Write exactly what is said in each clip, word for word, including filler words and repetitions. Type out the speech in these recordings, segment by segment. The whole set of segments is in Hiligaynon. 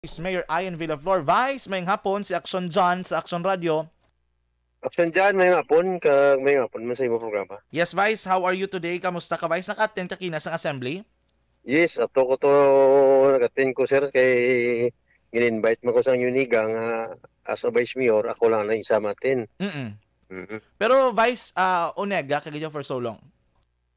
Vice Mayor Ian Villaflor. Vice, may hapon si Action John sa Action Radio. Action John, may hapon, kag may hapon man sa imong programa. Yes, Vice, how are you today? Kamusta ka, Vice? Naka-attend ka kina sang assembly? Yes, ato ko to nag-attend ko, sir, kay gin-invite man ko sang UNEGA nga as a vice mayor, ako lang na isa ma-attend. Mm-mm. Mhm. Pero, Vice, ah, UNEGA ka gid for so long?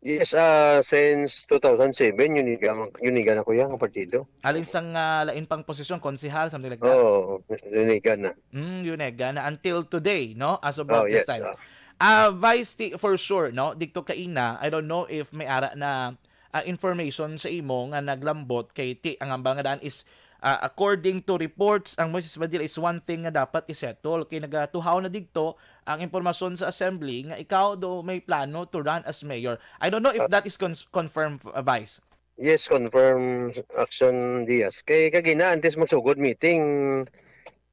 Yes, ah, since two thousand seven, UNEGA, UNEGA na ko yan, ang partido. Alin sang, ah, lain pang posisyon, konsehal, something like that? Oo, UNEGA na. Mm, UNEGA na until today, no? As of Oh, this yes, time. ah. Ah, Vice, ti-, for sure, no? Dito kaina, I don't know if may ara na, ah, information sa imo nga naglambot kay ti ang hambal nga daan is, ah, according to reports, ang Moises Padilla is one thing nga dapat i-settle. Kay nagatuhaw na digto ang impormasyon sa assembly nga ikaw do may plano to run as mayor. I don't know if Ah. that is cons-, confirmed, uh, Vice. Yes, confirm, Action Diaz. Kay kagina, antes magsugod meeting,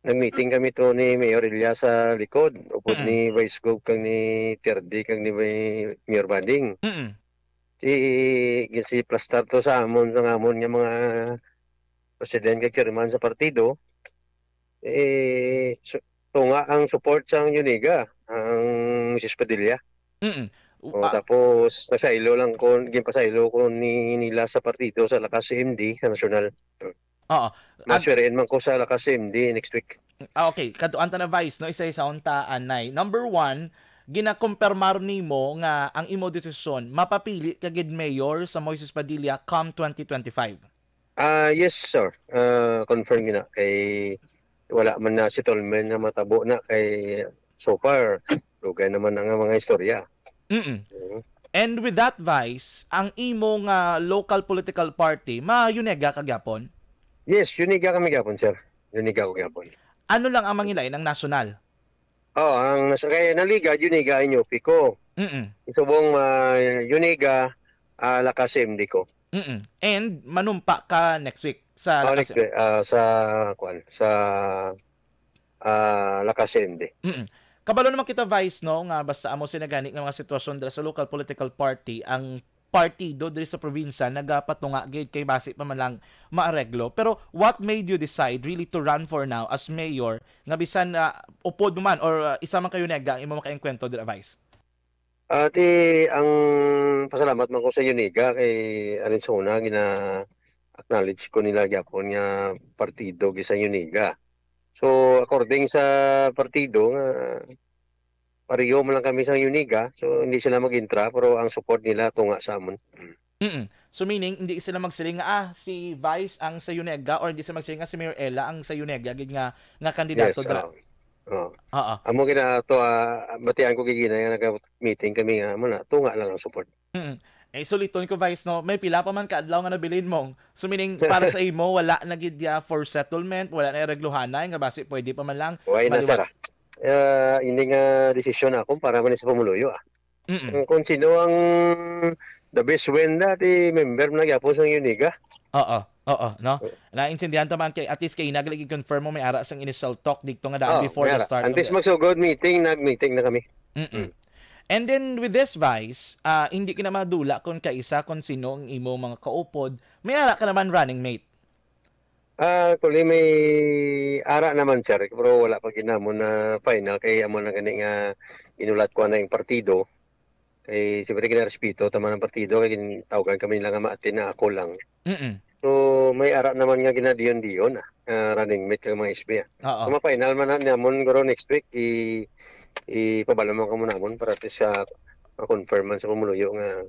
nag-meeting kami to ni Mayor Ilya sa likod, upod Mm. ni Vice Gov kag ni Terdy kag ni Mayor Bading. Mm. Si, si plastar to sa amon, sa amon nga mga president kag chairman sa partido, eh, su-, tunga ang support sang UNEGA, ang Misis Padilla. Mm. O, Ah. tapos, nasaylo lang ko, ginpasaylo ko ni, nila sa partido, sa Lakas C M D, sa nasyonal. Oo. Ag- Naswear-in man ko sa Lakas C M D next week. Ah, okay. Kadtuan ta na, Vice, no? Isa-isa unta, anay. Number one, ginakumpirmar nimo nga ang imo desisyon, mapapili ka gid mayor sa Moises Padilla come twenty twenty-five? Ah, yes, sir. Ah, confirm gina. Kay wala man na settlement na matabo na kay so far, dugay naman ang mga istorya. Mm-mm. Mhm. And with that, Vice, ang imo nga local political party, ma-UNEGA ka gyapon? Yes, UNEGA kami gyapon, sir. UNEGA ko gyapon. Ano lang ang mangilain ang nasyonal? Oh, ang nas-, kay naliga, UNEGA, N U P ko. Mm-mm. Subong, ah, UNEGA, ah, Lakas M D ko. Mm-mm. And manumpa ka next week sa Oh, Lakas next week, ah, sa, kuwan, sa, ah, Lakas M D. Mm-mm. Kabalo naman kita, Vice, no, nga basta amo sina gani nga mga sitwasyon dira sa local political party, ang partido diri sa probinsya nagapatunga gid kay basi pa man lang maareglo. Pero what made you decide really to run for now as mayor nga bisan, ah, upod mo man or, ah, isa man ka UNEGA ang imo makaengkwentro dira, Vice? Ati, ang pasalamat man ko sa UNEGA kay alin sa una gina-acknowledge ko nila gyapon nga partido gid sa UNEGA. So, according sa partido nga pareho man lang kami sa UNEGA, so hindi sila mag-intra, pero ang support nila tunga sa amon. Mm. So, meaning, hindi sila magsiling nga, "Ah, si Vice ang sa UNEGA," or hindi sila magsiling nga, "Si Mayor Ella ang sa UNEGA gid nga, nga kandidato Yes, dira." oo. Oo. Oo. Amo gina to, ah, batian ko gigina nga naga-meeting kami nga, amo na, tunga lang ang support. Mm. Eh, suliton ko, Vice, no? May pila pa man ka adlaw nga nabilin mo. So, meaning, para sa imo, wala na gid ya for settlement, wala na regluhanay, nga basi pwede pa man lang Why na, maliwat- sir, ah? Ah, hindi nga desisyon ako para man sa pumuluyo, ah. Mm-mm. Kung sino ang the best win dati, member na gyapon sa UNEGA. Oo, oo, no? Eh. Naintindihan ta man kay at least kay nag-, lagi confirm mo may ara sang initial talk dito nga daan Oh, before the may ara. start of Antes the magsugod meeting, nag-meeting na kami. Mm-mm. Mm. And then with this, Vice, ah, hindi ka na madula kung kaisa kung sino ang imo mga kaupod. May ara ka naman running mate. Ah, actually, may ara naman, sir, pero wala pa gid namon na final kay amo na gani nga inulat ko na yung partido. Kay siyempre ginarespeto ta man ang partido kay gintawgan kami nila nga ma-attend na ako lang. Mm-mm. So, may ara naman nga ginadiyon-diyon, ah, nga running mate kag mga S B, ah. Oo. So, ma-final man na namon guro next week, i-, ipabalo man kamo namon para at least, ah, ma-confirm man sa pumuluyo nga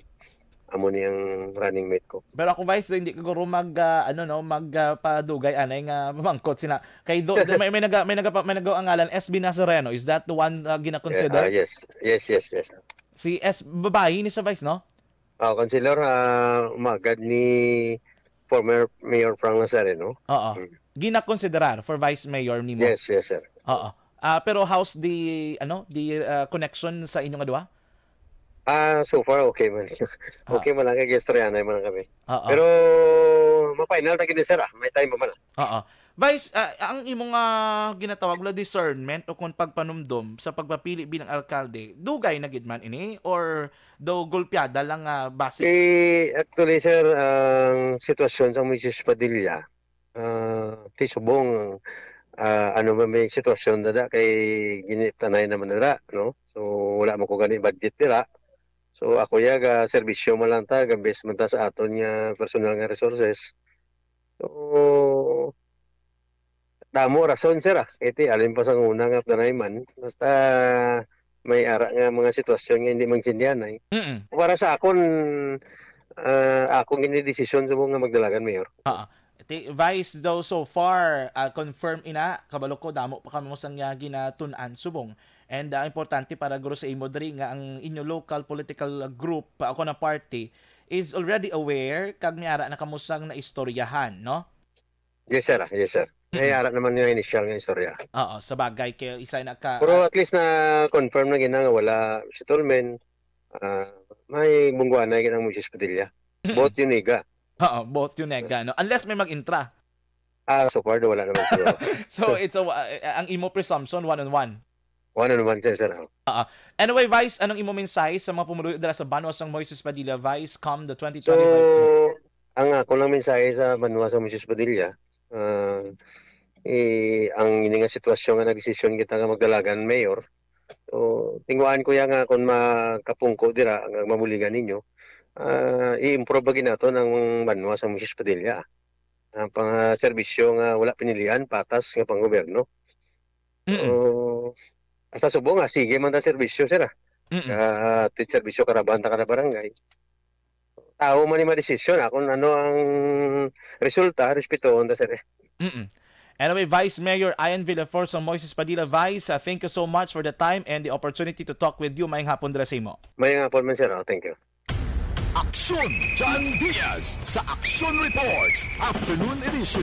amo ni ang running mate ko. Pero ako, Vice, hindi ko guro mag, ah, ano, no, mag, ah, padugay anay nga pamangkot sina. Kay do, do, may, may naga-, may naga-, may nagawa ang ngalan, S B Nazareno. Is that the one, ah, ginakonsider? Yeah, ah, yes. Yes, yes, yes. Si S, babayi ni siya, Vice, no? Oh, Councilor, ah, umagad ni former Mayor Frank Nazareno. Oo. Mm. Ginakonsiderar for Vice Mayor nimo? Yes, yes, sir. Oo. Ah, pero how's the, ano, the, ah, connection sa inyo nga duha? Ah, so far, okay man. Ah. Okay man lang, kay istoryanay man lang kami. Oo. Pero, ma-final ta gid, sir, ah. May time pa man, ah. Oo. Vice, ah, ang imong, ah, ginatawag na discernment o kung pagpanumdom sa pagpapili bilang alkalde, dugay na gid man ini or do gulpiada lang nga base? Eh, actually, sir, ang sitwasyon sa Moises Padilla, Ah, ti subong, ah, ano man may sitwasyon dada kay ginitanay naman dira, no? So, wala man ko gani budget dira. So, ako ya ga serbisyo man lang ta, gambes man ta sa aton nga personal nga resources. So, damo rason, sir, ah. Iti, alin pa sa una nga tanay man, basta may ara nga mga sitwasyon nga hindi maintindihan, ay. Mm. Para sa akon, ah, akong gini desisyon subong nga magdalagan, Mayor. Ah, ti Vice, daw, so far, ah, confirm ina, kabalo ko, damo pa kamo sang, ah, ginatun-an subong. And, ah, importante para guro sa imo diri nga ang inyo local political group, ah, ako na party, is already aware kag may ara na kamo sang naistoryahan, no? Yes, sir. Ah, yes, sir. May Mm-mm. ara naman nga initial nga istorya. Oo, sa bagay, kay isa na ka, Pero ah, at least na confirm na gina nga wala si Tolmen. Ah, may bungguanay ginang Moises Padilla. Mm-mm. Both Yuniga. Oo, both Yuniga, no? Unless may mag-intra. Ah, so far, wala naman siguro. So, it's a, uh, ang imo presumption, one on one. One on one, sir, sir. Oo. Anyway, Vice, anong imo mensahe sa mga pumuluyo dira sa banwa sang Moises Padilla, Vice, come the So, twenty twenty-five? Ang ako lang mensahe sa banwa sa Moises Padilla, ah, eh, ang ini nga sitwasyon nga nagdesisyon kita nga magdalagan mayor, so, tinguhaan ko ya nga kung makapungko dira nga mabuligan ninyo, ah, i-improve ba ginaton ang banwa sa Moises Padilla. Ang pang, ah, serbisyo nga wala pinilian, patas nga panggobyerno. Mm-mm. So, hasta subong nga, sige man ta serbisyo, sir, ah. Mm-mm. Ah, ti serbisyo karaban ta kada barangay. Tao man ni madesisyon, ah, kung ano ang resulta, respetohon ta, sir, eh. Mm-mm. Anyway, Vice Mayor Ian Villafor sang Moises Padilla, Vice, uh, thank you so much for the time and the opportunity to talk with you. Maayong hapon dira sa imo. Maayong hapon man, sir. Oh, thank you. Aksyon, John Diaz sa Aksyon Reports Afternoon Edition.